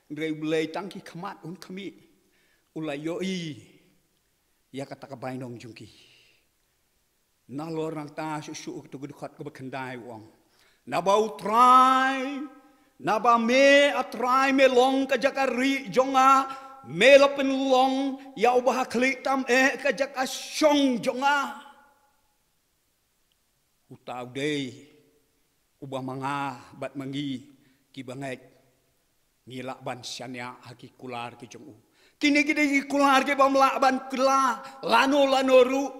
Hynrei U Blei tang ki khmat un khmih. U la ïohi ïa kata ka bainong jong ki. Nalor nangta shuh shuh ka dkhot kaba khyndai u ong, naba U Trai, naba me A Trai me long ka jaka ri jong nga, me la pynlong ïa uba ha khlieh tam eh ka jaka shong jong nga. Uta u dei uba ma nga bad ma ngi kiba ngeit ngi lah ban shaniah ha ki kular ki jong u. Kine ki dei ki kular kibym lah ban kylla lano lano ruh.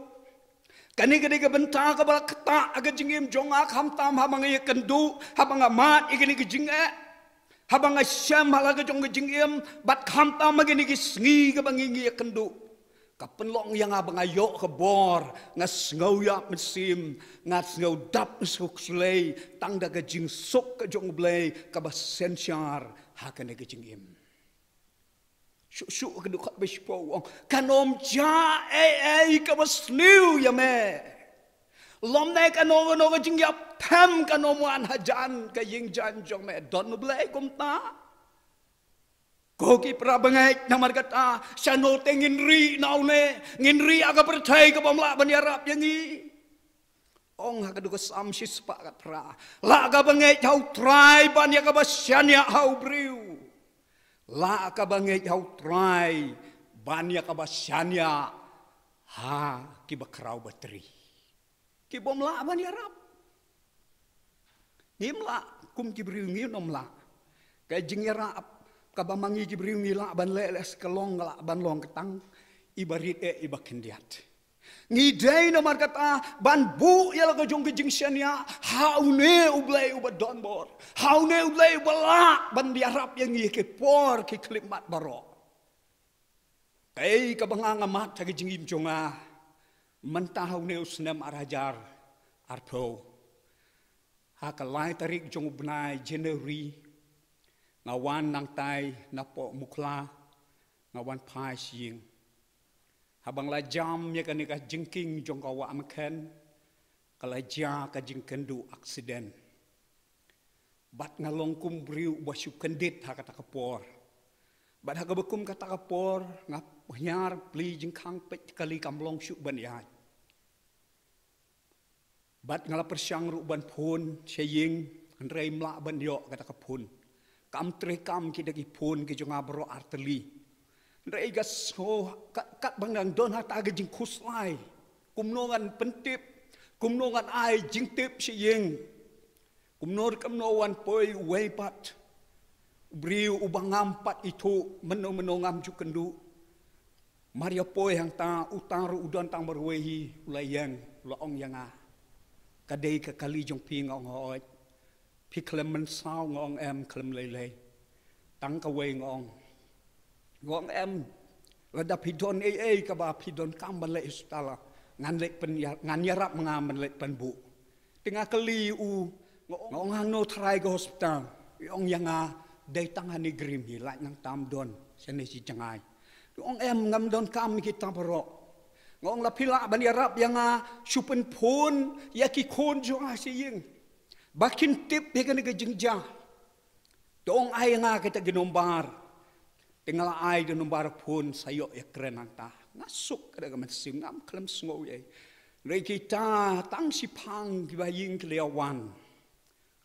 Kane ka dei ka bynta kaba la ktah ha ka jingim jong nga, khamtam haba nga ïakynduh, haba nga mad ïa kine ki jingeh, haba nga shem ha la ka jong ka jingim, bad khamtam ha kine ki sngi kaba ngi ïakynduh. Ka pynlong ïa nga ba nga ïoh ka bor, nga sngew ïap mynsiem, nga sngew dap, nga sngew khuslai tang da ka jingsuk ka jong U Blei kaba synshar ha kane ka jingim. Shuh shuh ka dkhot ba shiphew u ong, kan ym jia ei ei kaba sniew ïa me. Lymne kano kano ka jingïap them kan ym wan hajan ka ïing jan jong me. Don U Blei kumta? Ko ki para bangeit, namar kata shano te ngin ri na une, ngin ri ha ka pyrthei kabym lah ban ïarap ïa ngi? Ong ha ka dkhot Salm shispah khatphra, lah ka bangeit ha U Trai ban ïa kaba shaniah ha u briew. Lah ka bangeit ha U Trai ban ïa kaba shaniah ha kiba khraw batri. Kibym lah ban ïarap. Ngim lah, kum ki briew ngin ym lah. Ka jingïarap kaba ma ngi ki briew ngi lah ban leh, leh sa ka long, ka lah ban long ka tang iba rit eh iba khyndiat. Ngi dei namar kata ban buh ïa la ka jong ka jingshaniah ha une U Blei uba don bor, ha une U Blei uba lah ban ïarap ïa ngi ha ki por ki khyllipmat baroh. Kaei kaba nga nga mad ha ka jingim jong nga mynta ha une u snem ar hajar arphew, ha ka lai tarik jong u bnai January, nga wan nangtai napoh Mukhla, nga wan phai sha ïing. Haba nga la jam ïa kane ka jingkieng jong ka wah mekhen, ka la jia ka jingkynduh, accident. Bad nga long kum briew uba shu kyndit ha kata ka por. Bad ha kaba kum kata ka por nga hiar plie jingkhang, peit kali kam long shuh ban ïaid. Bad nga la pyrshang ruh ban phone sha ïing, hynrei ym lah ban ïoh kata ka phone. Kam treikam kita ki phone ki jong nga baroh artylli. Hynrei ka sngew kat, katba nga dang don ha kata ka jingkhuslai, kumno ngan pyntip, kumno ngan ai jingtip sha ïing. Kumno ruh kumno wan poi uwei pat u briew uba ngam pat ithuh, mynno mynno ngam ju kynduh. Mar ïa poi hangta, uta ruh u don tang marwei hi, u la ïeng, u la ong ïa nga, ka dei ka kali jong phi? Nga ong hooid. Phi khlem mynsaw? Nga ong em, khlem lei lei. Tang kawei, nga ong. Nga ong em, lada phi don ei ei kaba phi donkam ban leh hospital, Ngan leit pyn-, ngan ïarap ma nga ban leit pynbuh. Te nga kylli u, nga ong, nga ong hangno tharai ka hospital. I ong ïa nga, dei tang hangne Grim hi, lait nangta ym don shane shi jngai. Te ong em, ngam donkam ïa kita baroh. Nga ong la phi lah ban ïarap ïa nga, shu pynphone ïa ki khun jong nga sha ïing. Ba kin tip ïa kane ka jingjia. Te ong ai nga kita ki nombar. Te nga la ai da nombar phone sa ïoh ïakren hangta. Nga suk ka da ka mynsiem, ngam khlem sngew ei. Hynrei kita tang shiphang kiba ha ïing ki la wan.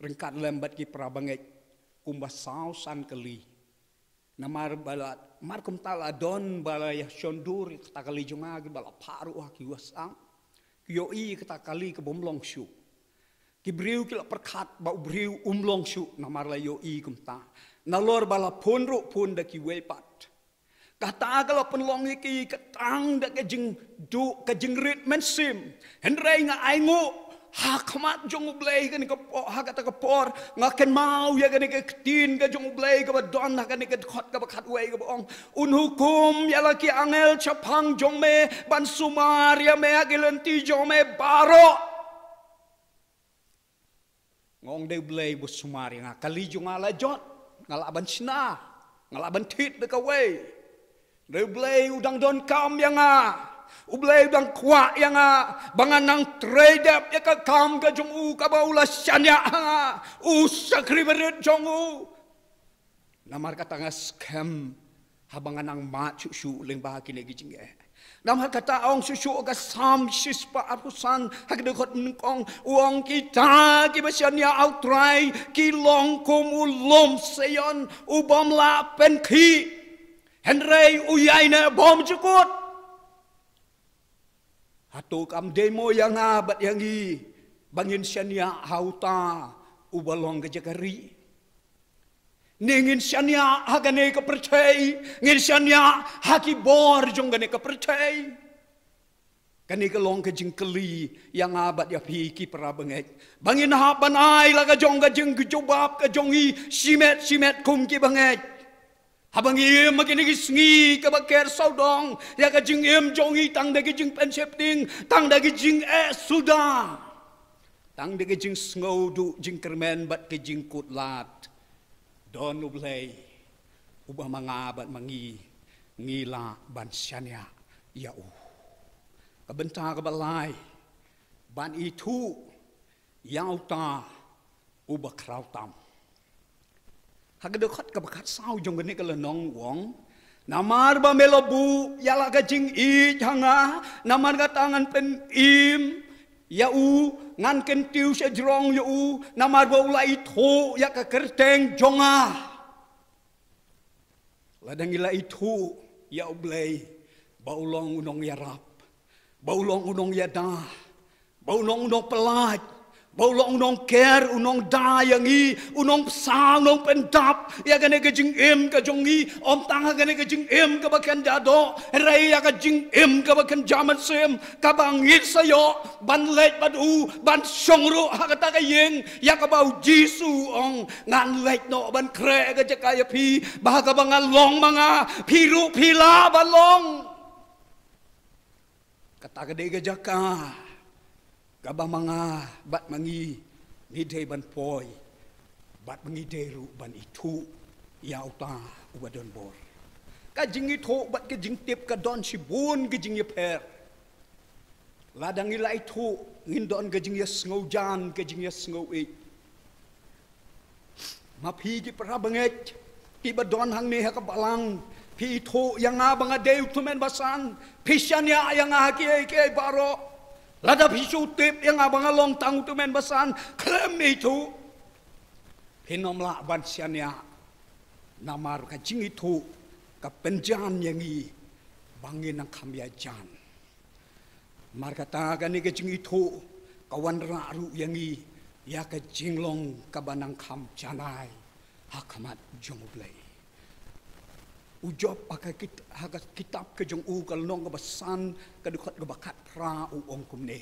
Ryngkat lem bad ki para bangeit kumba saw san kali. Namar ba la, mar kumta la don ba la ïa shon dur ïa kata kali jong nga kiba la phah ruh ha ki WhatsApp. Ki ïohi kata kali ka bym long shuh. Ki briew ki la pyrkhat ba u briew um long shuh namar la ïohi kumta. Nalor ba la phone ruh phone da kiwei pat. Kata ka la pynlong ïa ki ka tang da ka jingduh ka jingrit mynsiem. Hynrei nga ainguh ha khmat jong U Blei kane ka por, ha kata ka por nga kynmaw ïa kane ka ktien ka jong U Blei kaba don ha kane ka dkhot kaba khatwei kaba ong, un hukum ïa la ki angel shaphang jong me ban sumar ïa me ha ki lynti jong me baroh. Nga ong dei U Blei ba sumar ïa nga, kali jong nga la jot, nga lah ban shna, nga lah ban thied da kawei. Dei U Blei u dang donkam ïa nga, U Blei u dang kwah ïa nga ba ngan nang trei dep ïa ka kam ka jong u kaba u la shaniah ha nga, u shakri barit jong u. Namar kata nga skhem haba nga nang mad shuh shuh lyngba kine ki jingeh. Namar kata ong shuh shuh ka Salm shispah arphew san ha ka dkhot nyngkong, u ong kita kiba shaniah ha U Trai ki long kum u lum Sion u bym lah pynkhih. Hynrei u ïaineh bymjukut. Hato kam dei mo ïa nga bad ïa ngi ba ngin shaniah ha uta uba long ka jaka ri? Ne ngin shaniah ha kane ka pyrthei, ngin shaniah ha ki bor jong kane ka pyrthei? Kane ka long ka jingkylli ïa nga bad ïa phi ki para bangeit. Ba ngin hap ban ai la ka jong ka jingkjubab ka jong ngi shimet shimet kum ki bangeit. Haba ngi im ha kine ki sngi kaba ker sawdong, ïa ka jingim jong ngi tang da ki jingpynsheptieng, tang da ki jingeh suda, tang da ki jingsngewduh jingkyrmen bad ki jingkutlad. Don U Blei uba ma nga bad ma ngi ngi lah ban shaniah ïa u. Ka bynta kaba lai, ban ithuh ïa uta uba khraw tam. Ha ka dkhot kaba khatsaw jong kane ka lynnong u ong, namar ba me la buh ïa la ka jingïeit ha nga, namar kata ngan pynim ïa u, ngan kyntiew sha jrong ïa u, namar ba u la ithuh ïa ka kyrteng jong nga. Lada ngi la ithuh ïa U Blei ba u long u nongïarap, ba u long u nongïada, ba u long u nongpyllait, ba u long u nongker, u nongda ïa ngi, u nongpynsah, u nongpyndap ïa kane ka jingim ka jong ngi, ym tang ha kane ka jingim kaba kynja doh, hynrei ïa ka jingim kaba kynja mynsiem, kaba ngin sa ïoh ban leit bad u, ban shong ruh ha kata ka ïing ïa kaba U Jisu u ong, ngan leit noh ban khreh ka jaka ïa phi, ba ha kaba nga long ma nga, phi ruh phi lah ban long. Kata ka dei ka jaka kaba ma nga bad ma ngi ngi dei ban poi, bad ma ngi dei ruh ban ithuh ïa uta uba don bor. Ka jingithuh bad ka jingtip ka don shibun ka jingïapher. Lada ngi la ithuh, ngin don ka jingïasngewjan, ka jingïasngewïeit. Ma phi ki para bangeit kiba don hangne ha ka balang, phi ithuh ïa nga ba nga dei u tymmen basan, phi shaniah ïa nga ha kiei kiei baroh. Lada phi shu tip ïa nga ba nga long tang u tymmen basan, khlem ithuh, phin ym lah ban shaniah. Namar ka jingithuh ka pynjan ïa ngi ba ngin nang kham ïajan. Namar kata kane ka jingithuh ka wanrah ruh ïa ngi ïa ka jinglong kaba nang kham janai ha khmat jong U Blei. U Job ha ka kit-, ha ka kitab ka jong u ka lynnong kaba san ka dkhot kaba khatphra u ong kumne.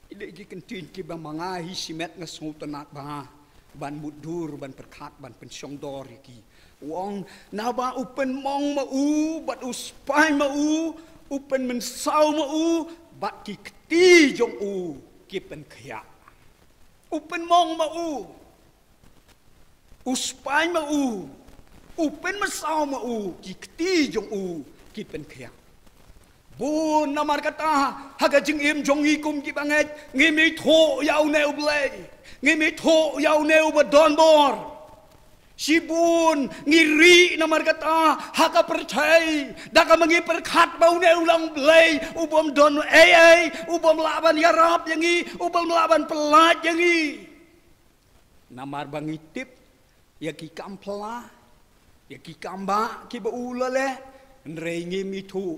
Ki dei ki kyntien kiba ma nga hi shimet nga sngewtynnat bha. ban mutdur, ban pyrkhat, ban pynshongdor ïa ki. U ong, naba u pynmong ma u, bad u spaiñ ma u, u pynmynsaw ma u, bad ki kti jong u ki pynkhiah. U pynmong ma u, u spaiñ ma u, u pynmynsaw ma u, ki kti jong u ki pynkhiah. Bun namar kata, ha ka jingim jong ngi kum ki bangeit, ngim ithuh ïa une U Blei, ngim ithuh ïa une uba don bor. Shibun ngi rieh namar kata ha ka pyrthei, da kaba ngi pyrkhat ba une u long Blei u bym don ei ei, u bym lah ban ïarap ïa ngi, u bym lah ban pyllait ïa ngi. Namar ba ngi tip ïa ki kam phylla, ïa ki kam bah kiba u la leh, hynrei ngim ithuh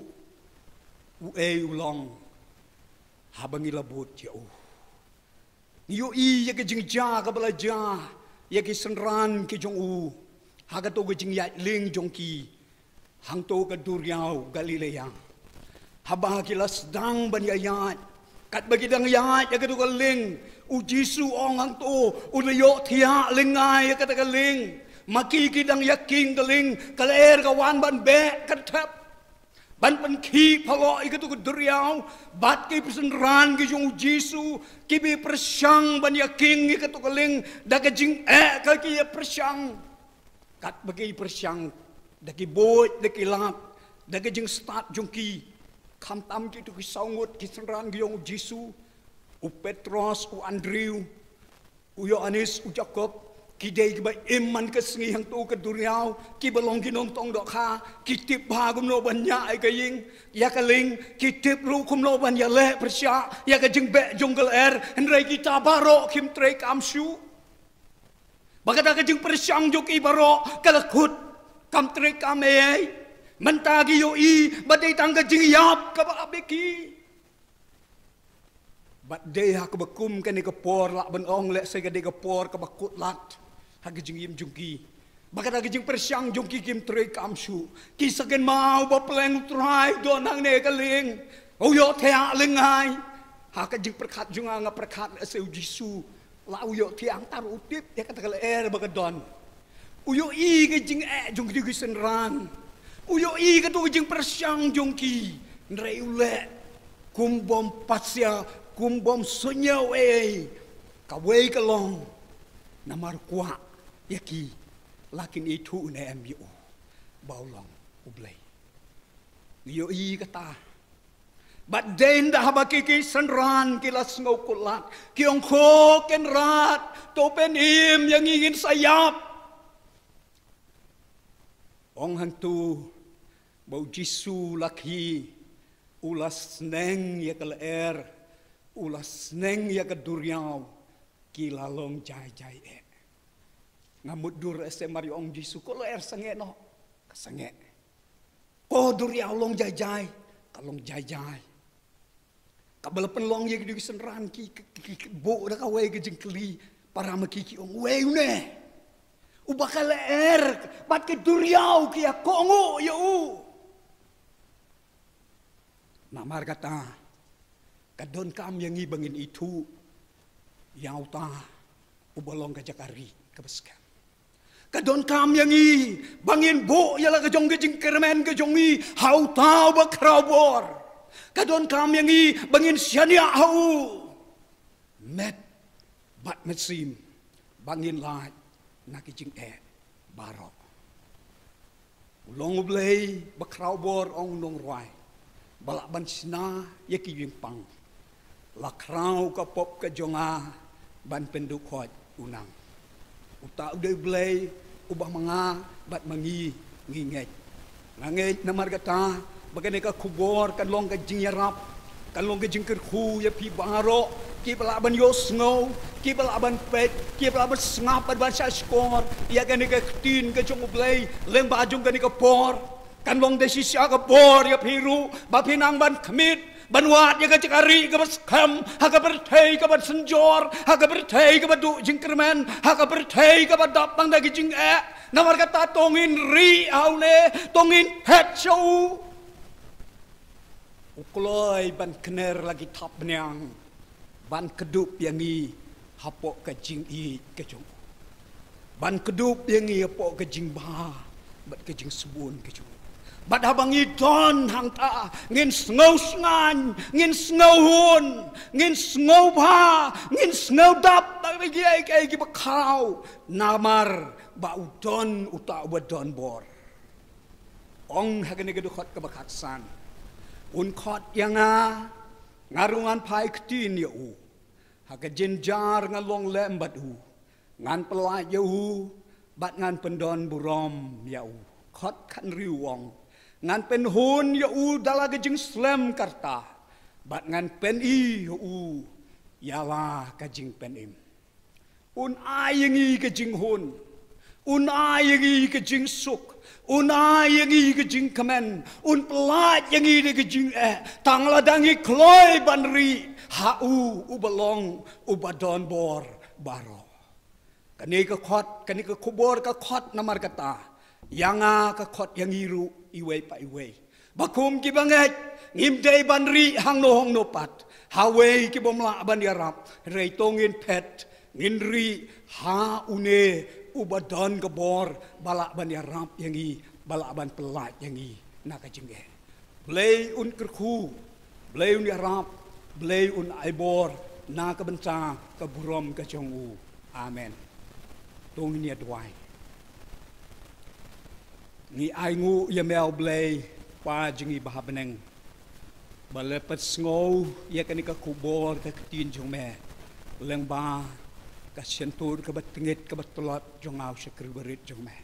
uei u long haba ngi la bud ïa u. Ngi ïohi ïa ka jingjia kaba la jia ïa ki synran ki jong u ha kato ka jingïaid lieng jong ki hangto ka duriaw Galilea. Haba ki la sdang ban ïaid, katba ki dang ïaid ïa kato ka lieng, U Jisu ong hangto, u la ïohthiah lyngngai ïa kata ka lieng. Ma ki ki dang ïaking ka lieng, ka lyer ka wan ban beh ka thep, ban pynkhih phalok ïa kato ka duriaw. Bad ki synran ki jong U Jisu kiba pyrshang ban ïaking ïa kato ka lieng da ka jingeh, ka ki ïa pyrshang. Katba ki pyrshang, da ki buit, da ki lap, da ka jingstad jong ki, khamtam kito ki saw ngut ki synran ki jong U Jisu, u Petros, u Andrew, u Ïoannis, u Jakob, ki dei kiba im man ka sngi hangto ka duriaw, kiba long ki nongtong dohkha, ki tip bha kumno ban ñiah ïa ka ïing, ïa ka lieng, ki tip ruh kumno ban ïaleh pyrshah ïa ka jingbeh jong ka lyer, hynrei kita baroh kim treikam shuh. Ba kata ka jingpyrshang jong ki baroh ka la kut, kam treikam ei ei. Mynta ki ïohi ba dei tang ka jingïap kaba ap ïa ki. Bad dei ha kaba kum kane ka por, lah ban ong lehse ka dei ka por kaba kut lad ha ka jingim jong ki. Ba kata ka jingpyrshang jong ki kim treikam shuh. Ki sa kynmaw ba pleng U Trai don hangne ha ka lieng, u ïohthiah lyngngai. Ha ka jingpyrkhat jong nga, nga pyrkhat lehse U Jisu la u ïohthiah, tang u tip ïa kata ka lyer ba ka don. U ïohi ka jingeh jong kito ki synran, u ïohi kato ka jingpyrshang jong ki, hynrei u leh kum bym pasia, kum bym suidñiew ei ei. Kawei ka long, namar kwah ïa ki la kin ithuh ne em ïa u ba u long U Blei. Ngi ïohi kata. Bad dei ynda haba ki, ki synran ki la sngew kut lad, ki ong, ko Kynrad, to pynim ïa ngi, ngin sa ïap. Ong hangto ba U Jisu la khie, u la sneng ïa ka lyer, u la sneng ïa ka duriaw, ki la long jai jai eh. Nga mutdur lehse mar ïa ong Jisu, ko lyer sangeh noh, ka sangeh. Ko duriaw long jai jai, ka long jai jai. Kaba la pynlong ïa kito ki synran ki, ki, ki, ki buh da kawei ka jingkylli, para ma ki ki ong, uei une uba ka lyer bad ka duriaw ki ïa kohnguh ïa u? Namar kata, ka donkam ïa ngi ba ngin ithuh ïa uta uba long ka jaka rieh kaba skhem. Ka donkam ïa ngi ba ngin buh ïa la ka jong ka jingkyrmen ka jong ngi ha uta uba khraw bor. Ka donkam ïa ngi ba ngin shaniah ha u met bad mynsiem, ba ngin lait na ki jingeh baroh. U long U Blei ba khraw bor, ong u nongrwai, ba lah ban shna ïa ki ïingpang. La khraw ka pop ka jong nga ban pynduh khoit u nang. Uta u dei U Blei uba ma nga bad ma ngi ngi ngeit. Nga ngeit namar kata ba kane ka khubor kan long ka jingïarap, kan long ka jingkyrkhu ïa phi baroh kiba lah ban ïohsngew, kiba lah ban peit, kiba lah ban sngap bad ban shahshkor ïa kane ka ktien ka jong U Blei lyngba jong kane ka por. Kan long da shisha ka bor ïa phi ruh ba phin nang ban khmih ban wad ïa ka jaka rieh kaba skhem ha ka pyrthei kaba synjor, ha ka pyrthei kaba duh jingkyrmen, ha ka pyrthei kaba dap tang da ki jingeh. Namar kata to ngin rieh ha une, to ngin phet sha u. U kloi ban kner la ki thapniang ban kdup ïa ngi hapoh ka jingïeit ka jong u. ban kdup ïa ngi hapoh ka jingbha bad ka jingsbun ka jong u. Bad haba ngi don hangta, ngin sngew sngain, ngin sngew hun, ngin sngew bha, ngin sngew dap da kiei kiei kiba khraw, namar ba u don uta uba don bor. Ong ha kane ka dkhot kaba khatsan: Un khot ïa nga, nga ruh ngan phai ktien ïa u. Ha ka jynjar ngan long lem bad u, ngan pyllait ïa u, bad ngan pyndon burom ïa u. Khot khathynriew ong: Ngan pynhun ïa u da la ka jingslem ka rta, bad ngan pyni ïa u ïa la ka jingpynim. Un ai ïa ngi ka jinghun, un ai ïa ngi ka jingsuk, un ai ïa ngi ka jingkmen, un pyllait ïa ngi da ka jingeh, tang lada ngi kloi ban rieh ha u uba long uba don bor baroh. Kane ka khot, kane ka khubor ka khot namar kata, ïa nga ka khot ïa ngi ruh iwei pa iwei, ba kum kiba ngeit, ngim dei ban rieh hangno hangno pat. Ha uwei ki bym lah ban ïarap, hynrei to ngin phet, ngin rieh ha une uba don ka bor, ba lah ban ïarap ïa ngi, ba lah ban pyllait ïa ngi na ka jingeh. Blei un kyrkhu, Blei un ïarap, Blei un ai bor na ka bynta ka burom ka jong u. Amen. To ngin ïa duwai. Ngi ainguh ïa me, A Blei, Kpa jong ngi ba ha bneng, ba la pynsngew ïa kane ka khubor ka ktien jong me, lyngba ka shyntur kaba tyngit kaba tlot jong nga u shakri barit jong me.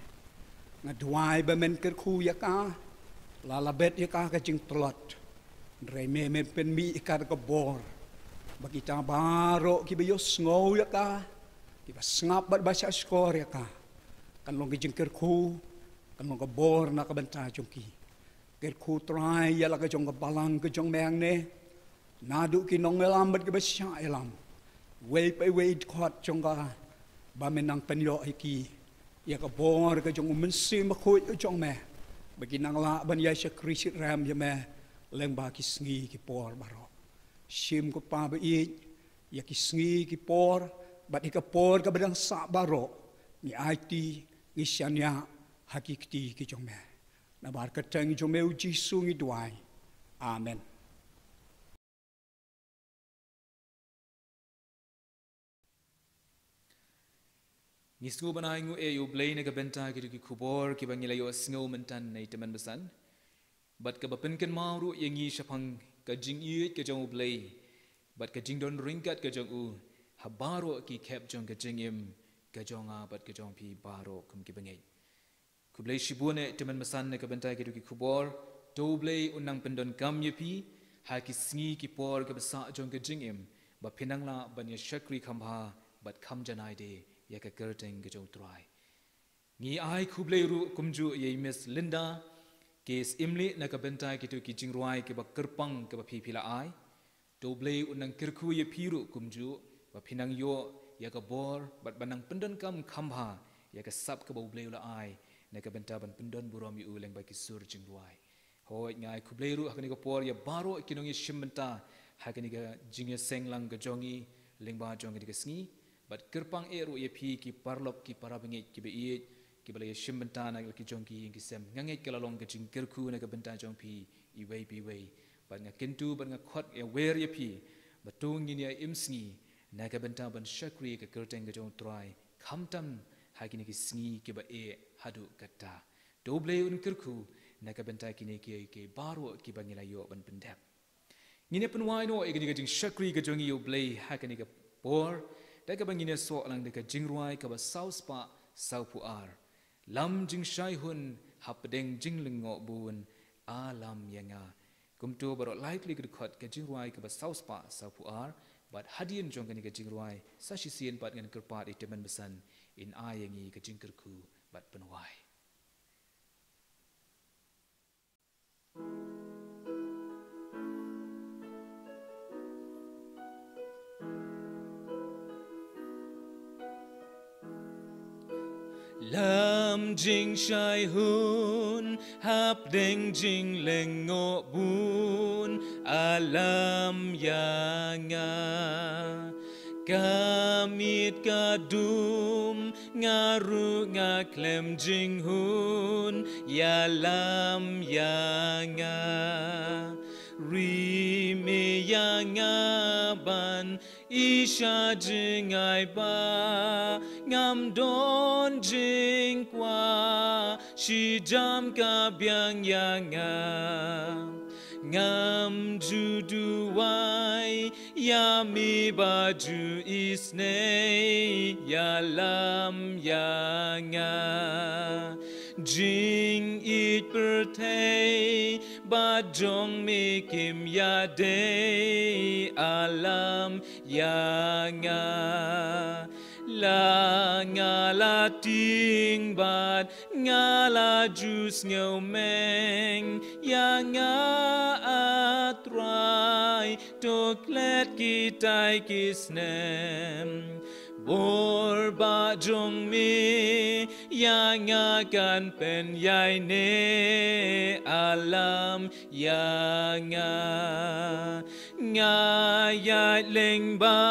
Nga duwai ba men kyrkhu ïa ka, la la bet ïa ka ka jingtlot. Hynrei me men pynmih ïa ka da ka bor, ba kita baroh kiba ïohsngew ïa ka, kiba sngap bad ba shahshkor ïa ka, kan long ka jingkyrkhu, kan long ka bor na ka bynta jong ki. Kyrkhu Trai ïa la ka jong ka balang ka jong me hangne, naduh ki nongïalam bad kiba shah ïalam, iwei pa iwei i dkhot jong ka, ba men nang pynïoh ïa ki ïa ka bor ka jong u Mynsiem Bakhuid u jong me, ba kin nang lah ban ïa shakri shitrhem ïa me lyngba ki sngi ki por baroh. Shim ko Kpa ba ïeit, ïa ki sngi ki por bad ïa ka por kaba dang sah baroh, ngi aiti, ngi shaniah ha ki kti ki jong me. Namar ka kyrteng jong me U Jisu ngi duwai. Amen. Ngi sngewbha ban ainguh ïa U Blei na ka bynta kito ki khubor kiba ngi la ïohsngew mynta na i Tymmen Basan. Bad kaba pynkynmaw ruh ïa ngi shaphang ka jingïeit ka jong U Blei bad ka jingdon ryngkat ka jong u ha baroh ki khep jong ka jingim ka jong nga bad ka jong phi baroh kum ki bangeit. Khublei shibun eh Tymmen Basan na ka bynta kito ki khubor. To U Blei un nang pyndonkam ïa phi ha ki sngi ki por kaba sah jong ka jingim, ba phin nang lah ban ïa shakri kham bha bad kham janai de ïa ka kyrteng ka jong U Trai. Ngi ai khublei ruh kumjuh ïa i Miss Linda K S Imli na ka bynta kito ki jingrwai kiba kyrpang kaba phi phi la ai. To U Blei un nang kyrkhu ïa phi ruh kumjuh, ba phin nang ïoh ïa ka bor bad ban nang pyndonkam kham bha ïa ka sap kaba U Blei u la ai na ka bynta ban pyndon burom ïa u lyngba ki sur jingrwai. Hooid, nga ai khublei ruh ha kane ka por ïa baroh ki nongïashim bynta ha kane ka jingïaseng lang ka jong ngi lyngba jong kane ka sngi. Bad kyrpang eh ruh ïa phi ki paralok ki parabangeit kiba ïeit kiba la ïashim bynta na la ki jong ki ïing ki sem. Nga ngeit ka la long ka jingkyrkhu na ka bynta jong phi iwei pa iwei. Bad nga kyntu bad nga khot ïa wer ïa phi ba to ngin ïa im sngi na ka bynta ban shakri ka kyrteng ka jong U Trai, khamtam ha kine ki sngi kiba eh haduh katta. To U Blei un kyrkhu na ka bynta kine kiei kiei baroh kiba ngi la ïoh ban pyndep. Ngin ïa pynwai noh ïa kane ka jingshakri ka jong ngi ïa U Blei ha kane ka por da kaba ngin ïa soh lang da ka jingrwai kaba saw spah saw phew ar: Lam jingshai hun hapdeng jinglyngngoh bun, a lam ïa nga. Kumto baroh lai tylli ki dkhot ka jingrwai kaba saw spah saw phew ar. Bad hadien jong kane ka jingrwai sa shisien pat ngan kyrpad ïa i Tymmen Basan in ai ïa ngi ka jingkyrkhu bad pynwai. Lam jingshai hun hapdeng jinglyngngoh bun, a lam ïa nga. Ka miet ka dum Nga ruh nga khlem jinghun, ïalam ïa nga. Ri me ïa nga ban isha jingai ba ngam don jingkwah, shi jam ka biang ïa nga. Ngam ju duwai ïa me ba ju isynei, ïalam ïa nga. Jingïeit pyrthei bad jong me kim ïadei, alam ïa nga. La nga la tieng bad nga la ju sngewmeng, ïa nga, A Trai, to klet kitai ki snem. Bor ba jong me ïa nga kan pynïaineh, alam ïa nga. Nga ïaid lyngba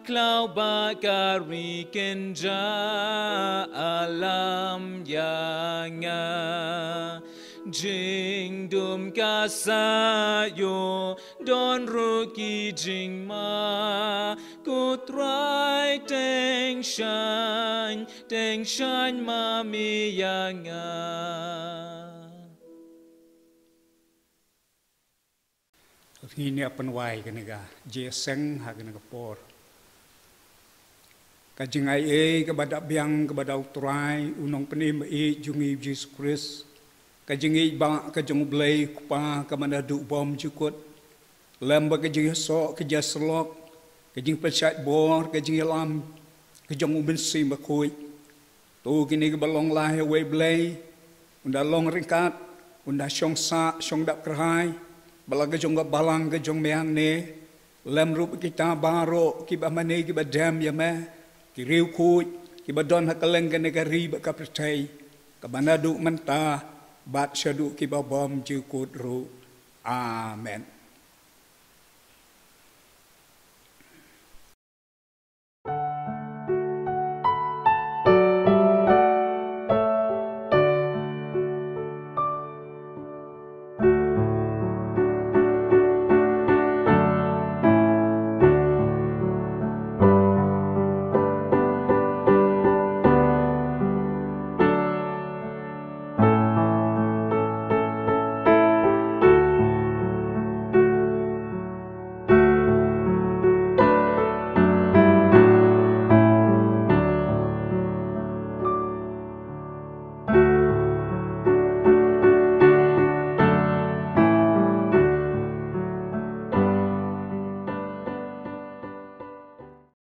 khlaw bad ka ri kynjah, alam ïa nga. Jingdum ka sa ïoh don ruh ki jingma, ko Trai, teng shaiñ, teng shaiñ ma me ïa nga. Ngin ïa pynwai kane ka jingïaseng ha kane ka por. Ka jingaiei kaba da biang kaba da U Trai, U Nongpynim ba ïeit jong ngi U Jisu Khrist. Ka jingïeit ba ka jong U Blei U Kpa kaba naduh bymjukut, lem bad ka jingïasoh, ka jingïasyllok, ka jingpynshait bor, ka jingïalam ka jong U Mynsiem Bakhuid. To kine kiba long lai ha uwei U Blei, un da long ryngkat, un da shong sah shong dap kyrhai bad la ka jong ka balang ka jong me hangne, lem ruh bad kita baroh kiba mane kiba dem ïa me, ki riewkhuid kiba don ha kylleng kane ka ri bad ka pyrthei, kaba naduh mynta bad shaduh kiba bymjukut ruh. Amen.